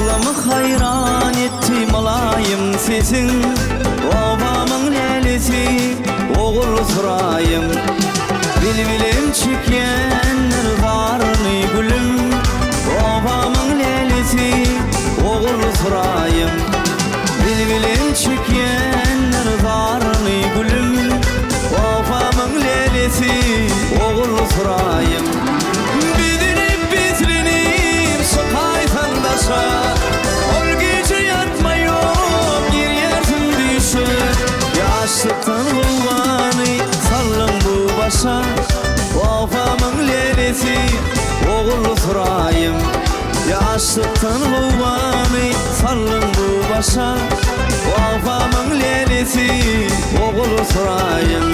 Aklymy haýran etdi mylaýym sesiň, Obamyň lälesi, ogul suraýym. Bilbilem çekýändir zaryny gülüm, Obamyň lälesi, ogul suraýym. Bilbilem çekýändir zaryny gülüm, Obamyň lälesi, ogul suraýym. Bezenip beslenip çykaýsaň daşa, Ol gije ýatmaýok girýärsiň düýşe. Ýaşlykdan gowgany saldyň bu başa, Wafamyň lälesi, ogul suraýym. Ýaşlykdan gowgany saldyň bu başa, Wafamyň lälesi, ogul suraýym.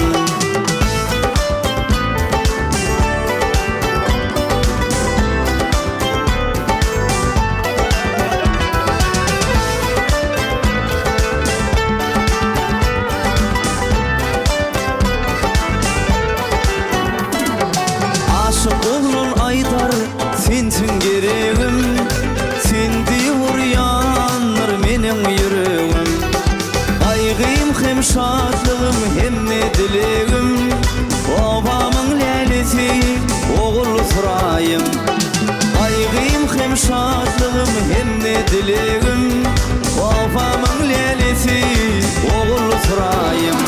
Aşyk oglan aýdar, sensiň geregim, Sen diýip urýandyr meniň ýüregim. Gaýgym hem şatlygym hem-de dilegim, Obamyň lälesi, ogul suraýym. Gaýgym hem şatlygym hem-de dilegim, Obamyň lälesi, ogul suraýym.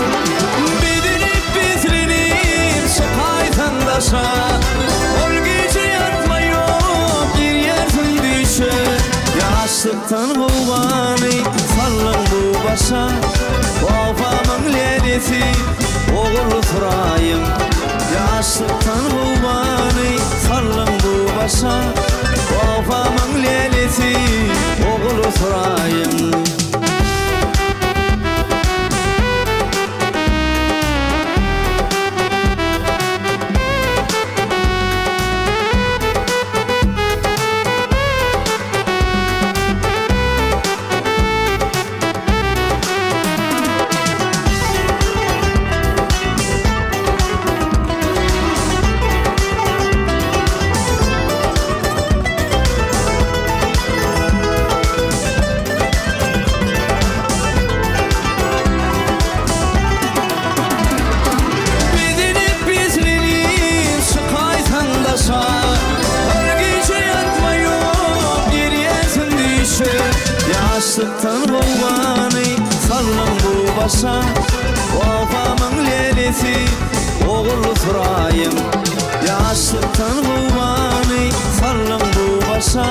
Bezenip beslenip çykaýsaň daşa, Ol gije ýatmaýok girýärsiň düýşe. Ýaşlykdan gowgany saldyň bu başa, Wafamyň lälesi, ogul suraýym. Ýaşlykdan gowgany saldyň bu başa, Wafamyň lälesi, ogul suraýym. Bezenip beslenip çykaýsaň daşa, Bir gije ýatmaýok girýärsiň düýşe. Ýaşlykdan gowgany saldyň bu başa, Wafamyň lälesi, ogul suraýym. Ýaşlykdan gowgany saldyň bu başa.